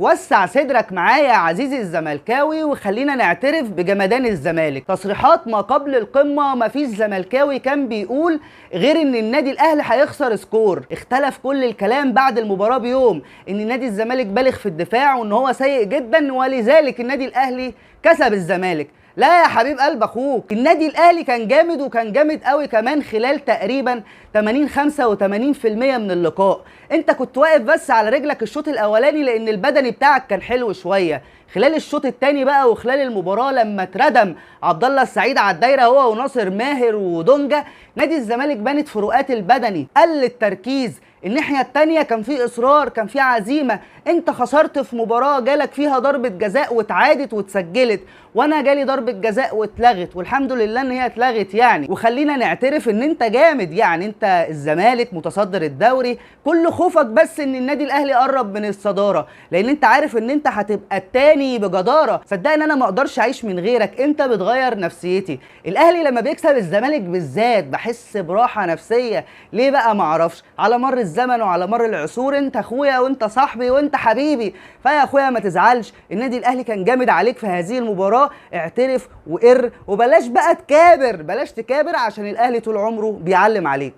وسع صدرك معايا يا عزيزي الزملكاوي، وخلينا نعترف بجمدان الزمالك. تصريحات ما قبل القمة مفيش زملكاوي كان بيقول غير ان النادي الاهلي هيخسر score. اختلف كل الكلام بعد المباراة بيوم ان نادي الزمالك بالغ في الدفاع وان هو سيء جدا، ولذلك النادي الاهلي كسب الزمالك. لا يا حبيب قلب اخوك، النادي الاهلي كان جامد، وكان جامد قوي كمان خلال تقريبا 80 85% من اللقاء. انت كنت واقف بس على رجلك الشوط الاولاني لان البدني بتاعك كان حلو شوية. خلال الشوط الثاني بقى وخلال المباراة لما اتردم عبد الله السعيد على الدايرة هو وناصر ماهر ودونجا، نادي الزمالك بانت فروقات البدني، قل التركيز. الناحية الثانية كان في اصرار، كان في عزيمة. انت خسرت في مباراة جالك فيها ضربه جزاء واتعادت واتسجلت، وانا جالي ضربه جزاء واتلغت، والحمد لله ان هي اتلغت يعني. وخلينا نعترف ان انت جامد يعني، انت الزمالك متصدر الدوري، كل خوفك بس ان النادي الاهلي قرب من الصدارة، لان انت عارف ان انت هتبقى الثاني بجداره. صدقني انا ما اقدرش اعيش من غيرك، انت بتغير نفسيتي. الاهلي لما بيكسب الزمالك بالذات بحس براحة نفسية، ليه بقى ما اعرفش. على مر الزمن وعلى مر العصور انت اخويا وانت صاحبي وانت حبيبي، فيا اخويا ما تزعلش، النادي الاهلي كان جامد عليك في هذه المباراة، اعترف وقر وبلاش بقى تكابر، بلاش تكابر عشان الاهلي طول عمره بيعلم عليك.